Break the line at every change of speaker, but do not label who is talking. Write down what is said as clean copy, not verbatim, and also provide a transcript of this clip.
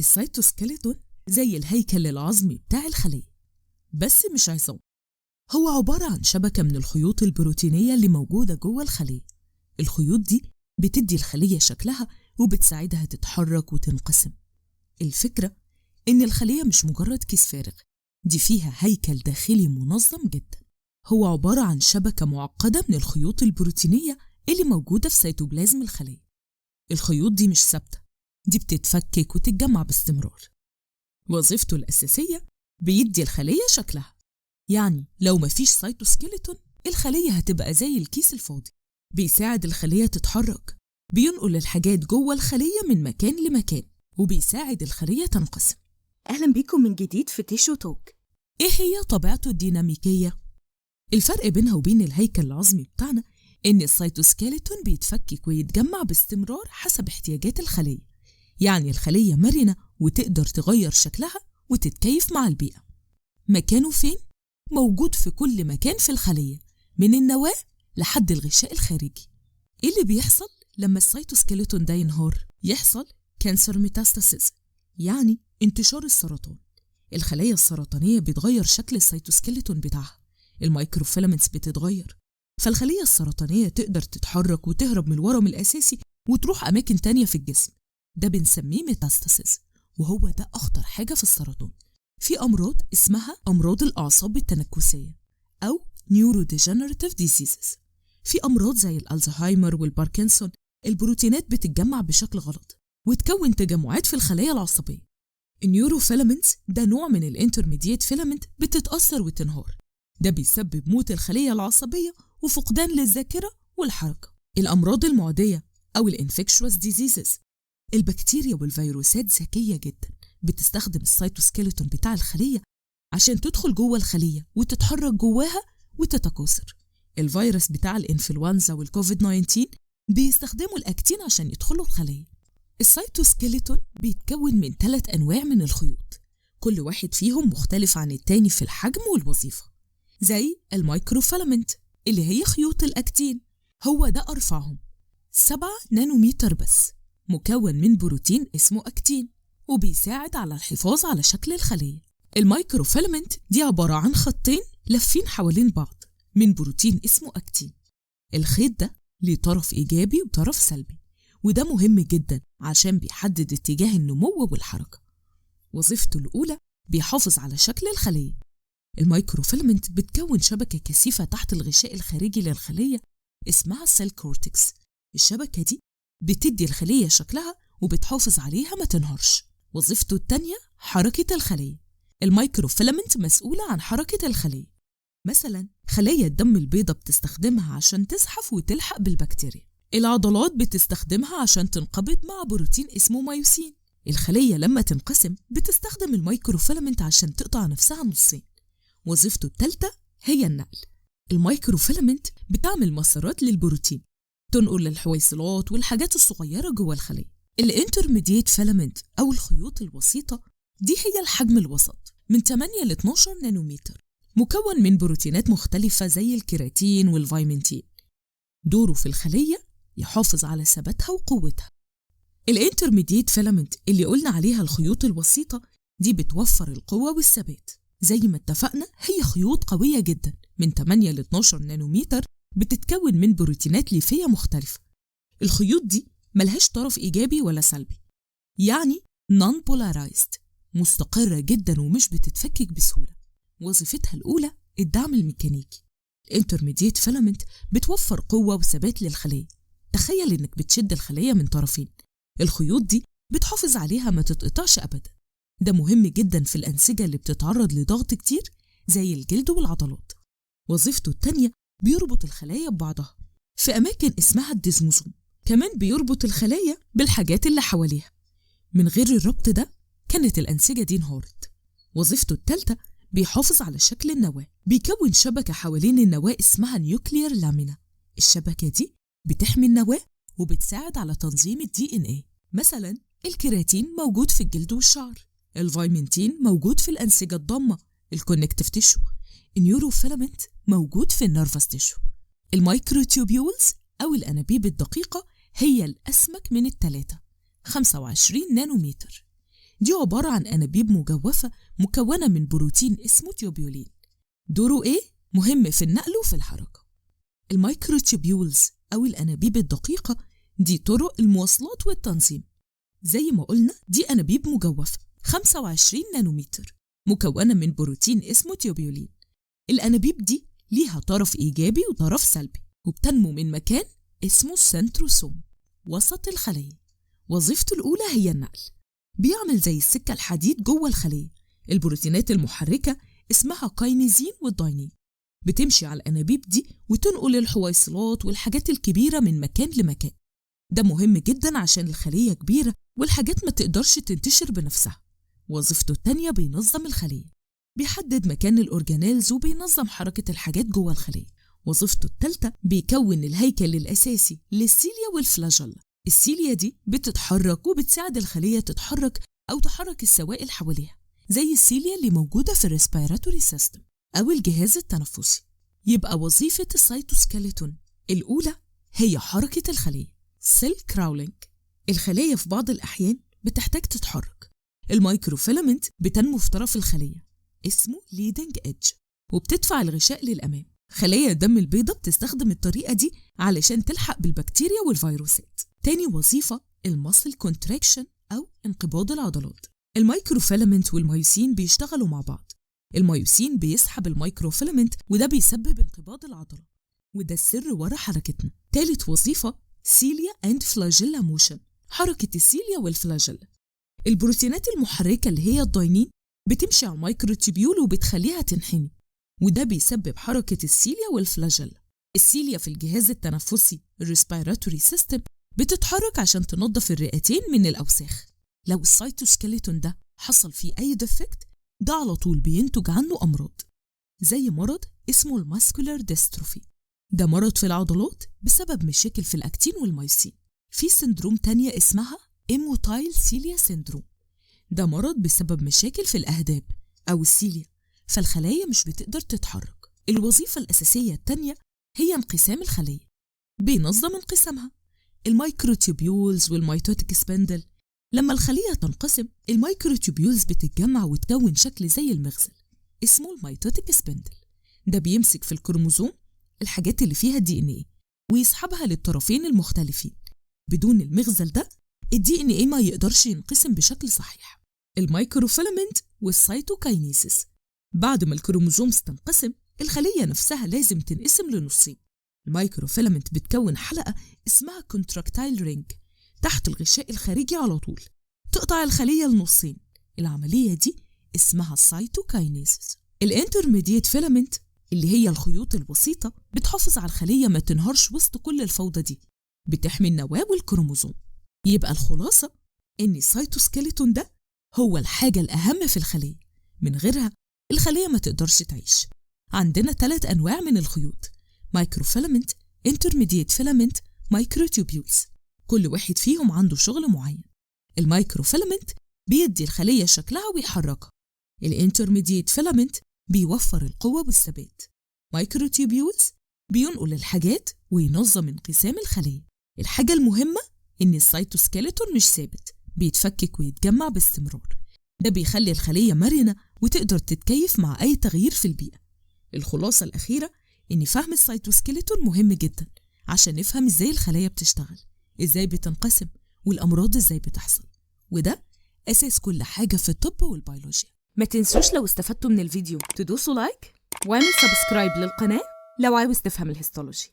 ال cytoskeleton زي الهيكل العظمي بتاع الخلية، بس مش عظام. هو عبارة عن شبكة من الخيوط البروتينية اللي موجودة جوه الخلية. الخيوط دي بتدي الخلية شكلها وبتساعدها تتحرك وتنقسم. الفكرة إن الخلية مش مجرد كيس فارغ، دي فيها هيكل داخلي منظم جدا. هو عبارة عن شبكة معقدة من الخيوط البروتينية اللي موجودة في سيتوبلازم الخلية. الخيوط دي مش ثابتة، دي بتتفكك وتتجمع باستمرار. وظيفته الأساسية بيدي الخلية شكلها، يعني لو مفيش cytoskeleton الخلية هتبقى زي الكيس الفاضي. بيساعد الخلية تتحرك، بينقل الحاجات جوه الخلية من مكان لمكان، وبيساعد الخلية تنقسم.
أهلا بيكم من جديد في Tissue Talk.
إيه هي طبيعته الديناميكية؟ الفرق بينها وبين الهيكل العظمي بتاعنا إن ال cytoskeleton بيتفكك ويتجمع باستمرار حسب احتياجات الخلية، يعني الخلية مرنة وتقدر تغير شكلها وتتكيف مع البيئة. مكانه فين؟ موجود في كل مكان في الخلية، من النواة لحد الغشاء الخارجي. إيه اللي بيحصل لما ال cytoskeleton ده ينهار؟ يحصل cancer metastasis، يعني انتشار السرطان. الخلايا السرطانية بتغير شكل ال cytoskeleton بتاعها، ال microfilaments بتتغير، فالخلية السرطانية تقدر تتحرك وتهرب من الورم الأساسي وتروح أماكن تانية في الجسم. ده بنسميه metastasis، وهو ده أخطر حاجة في السرطان. في أمراض اسمها أمراض الأعصاب التنكسية أو neurodegenerative diseases. في أمراض زي الألزهايمر والباركنسون، البروتينات بتتجمع بشكل غلط وتكون تجمعات في الخلايا العصبية. ال neurofilaments ده نوع من ال intermediate filament بتتأثر وتنهار، ده بيسبب موت الخلية العصبية وفقدان للذاكرة والحركة. الأمراض المعدية أو ال infectious diseases، البكتيريا والفيروسات ذكية جدا، بتستخدم ال cytoskeleton بتاع الخلية عشان تدخل جوه الخلية وتتحرك جواها وتتكاثر. الفيروس بتاع الإنفلونزا والكوفيد 19 بيستخدموا الأكتين عشان يدخلوا الخلية. ال cytoskeleton بيتكون من 3 أنواع من الخيوط، كل واحد فيهم مختلف عن التاني في الحجم والوظيفة، زي ال microfilament اللي هي خيوط الأكتين، هو ده أرفعهم، 7 نانومتر بس، مكون من بروتين اسمه أكتين وبيساعد على الحفاظ على شكل الخلية. ال microfilament دي عبارة عن خطين لفين حوالين بعض من بروتين اسمه أكتين. الخيط ده ليه طرف إيجابي وطرف سلبي، وده مهم جدا عشان بيحدد اتجاه النمو والحركة. وظيفته الأولى بيحافظ على شكل الخلية. ال microfilament بتكون شبكة كثيفة تحت الغشاء الخارجي للخلية اسمها ال cell cortex. الشبكة دي بتدي الخلية شكلها وبتحافظ عليها ما تنهارش. وظيفته التانية حركة الخلية. ال microfilament مسؤولة عن حركة الخلية. مثلا خلايا الدم البيضاء بتستخدمها عشان تزحف وتلحق بالبكتيريا. العضلات بتستخدمها عشان تنقبض مع بروتين اسمه myosin. الخلية لما تنقسم بتستخدم ال microfilament عشان تقطع نفسها نصين. وظيفته الثالثة هي النقل. ال microfilament بتعمل مسارات للبروتين تنقل الحويصلات والحاجات الصغيرة جوه الخلية. ال intermediate filament أو الخيوط الوسيطة دي هي الحجم الوسط من 8 ل 12 نانومتر، مكون من بروتينات مختلفة زي الكيراتين وال vimentin. دوره في الخلية يحافظ على ثباتها وقوتها. ال intermediate filament اللي قلنا عليها الخيوط الوسيطة دي بتوفر القوة والثبات. زي ما اتفقنا هي خيوط قوية جدا من 8 ل 12 نانومتر، بتتكون من بروتينات ليفية مختلفة. الخيوط دي ملهاش طرف إيجابي ولا سلبي، يعني non polarized، مستقرة جدا ومش بتتفكك بسهولة. وظيفتها الأولى الدعم الميكانيكي. ال intermediate filament بتوفر قوة وثبات للخلية. تخيل إنك بتشد الخلية من طرفين، الخيوط دي بتحافظ عليها ما تتقطعش أبدا. ده مهم جدا في الأنسجة اللي بتتعرض لضغط كتير زي الجلد والعضلات. وظيفته التانية بيربط الخلايا ببعضها في أماكن اسمها ال desmosome. كمان بيربط الخلايا بالحاجات اللي حواليها، من غير الربط ده كانت الأنسجة دي انهارت. وظيفته التالتة بيحافظ على شكل النواة، بيكون شبكة حوالين النواة اسمها nuclear lamina. الشبكة دي بتحمي النواة وبتساعد على تنظيم ال DNA. مثلا الكيراتين موجود في الجلد والشعر، ال vimentin موجود في الأنسجة الضامة ال connective tissue، ال neurofilament موجود في ال nervous tissue. ال microtubules أو الأنابيب الدقيقة هي الأسمك من التلاتة، 25 نانومتر. دي عبارة عن أنابيب مجوفة مكونة من بروتين اسمه tubulin. دوره إيه؟ مهم في النقل وفي الحركة. ال microtubules أو الأنابيب الدقيقة دي طرق المواصلات والتنظيم. زي ما قلنا دي أنابيب مجوفة 25 نانومتر مكونة من بروتين اسمه tubulin. الأنابيب دي ليها طرف إيجابي وطرف سلبي، وبتنمو من مكان اسمه ال centrosome وسط الخلية. وظيفته الأولى هي النقل، بيعمل زي السكة الحديد جوه الخلية. البروتينات المحركة اسمها kinesin وال dynein بتمشي على الأنابيب دي وتنقل الحويصلات والحاجات الكبيرة من مكان لمكان. ده مهم جدا عشان الخلية كبيرة والحاجات ما تقدرش تنتشر بنفسها. وظيفته التانية بينظم الخلية، بيحدد مكان ال organelles وبينظم حركة الحاجات جوه الخلية. وظيفته التالتة بيكون الهيكل الأساسي لل cilia وال flagella. ال cilia دي بتتحرك وبتساعد الخلية تتحرك أو تحرك السوائل حواليها، زي ال cilia اللي موجودة في ال respiratory system أو الجهاز التنفسي. يبقى وظيفة ال cytoskeleton الأولى هي حركة الخلية، cell crawling. الخلية في بعض الأحيان بتحتاج تتحرك. ال microfilament بتنمو في طرف الخلية اسمه leading edge وبتدفع الغشاء للأمام. خلايا الدم البيضاء بتستخدم الطريقة دي علشان تلحق بالبكتيريا والفيروسات. تاني وظيفة ال muscle contraction أو انقباض العضلات. ال microfilament وال myosin بيشتغلوا مع بعض. ال myosin بيسحب ال microfilament وده بيسبب انقباض العضلة، وده السر ورا حركتنا. تالت وظيفة cilia and flagella motion، حركة ال cilia وال flagella. البروتينات المحركة اللي هي ال dynein بتمشي على ال microtubule وبتخليها تنحني، وده بيسبب حركة ال cilia وال flagella. ال cilia في الجهاز التنفسي ال respiratory system بتتحرك عشان تنظف الرئتين من الأوساخ. لو ال cytoskeleton ده حصل فيه أي defect ده على طول بينتج عنه أمراض، زي مرض اسمه ال muscular dystrophy، ده مرض في العضلات بسبب مشاكل في ال actin وال myosin. في syndrome تانية اسمها immotile cilia syndrome، ده مرض بسبب مشاكل في الأهداب أو ال cilia، فالخلايا مش بتقدر تتحرك. الوظيفة الأساسية التانية هي انقسام الخلية، بينظم انقسامها. ال microtubules وال mitotic spindle، لما الخلية تنقسم ال microtubules بتتجمع وتكون شكل زي المغزل اسمه ال mitotic spindle. ده بيمسك في الكروموزوم الحاجات اللي فيها DNA ويسحبها للطرفين المختلفين. بدون المغزل ده ال DNA ما يقدرش ينقسم بشكل صحيح. ال microfilament وال cytokinesis، بعد ما ال chromosomes تنقسم الخلية نفسها لازم تنقسم لنصين. ال microfilament بتكون حلقة اسمها contractile ring تحت الغشاء الخارجي على طول، تقطع الخلية لنصين. العملية دي اسمها cytokinesis. ال intermediate filament اللي هي الخيوط الوسيطة بتحافظ على الخلية ما تنهارش وسط كل الفوضى دي، بتحمي النواة والكروموزوم. يبقى الخلاصة إن ال cytoskeleton ده هو الحاجة الأهم في الخلية، من غيرها الخلية ما تقدرش تعيش. عندنا 3 أنواع من الخيوط: microfilament، intermediate filament، microtubules. كل واحد فيهم عنده شغل معين. ال microfilament بيدي الخلية شكلها ويحركها. ال intermediate filament بيوفر القوة والثبات. microtubules بينقل الحاجات وينظم انقسام الخلية. الحاجة المهمة إن ال cytoskeleton مش ثابت، بيتفكك ويتجمع باستمرار. ده بيخلي الخلية مرنة وتقدر تتكيف مع أي تغيير في البيئة. الخلاصة الأخيرة إن فهم ال cytoskeleton مهم جدا عشان نفهم إزاي الخلايا بتشتغل، إزاي بتنقسم، والأمراض إزاي بتحصل، وده أساس كل حاجة في الطب والبيولوجيا.
ما تنسوش لو استفدتوا من الفيديو تدوسوا like واعمل subscribe للقناة لو عاوز تفهم ال histology.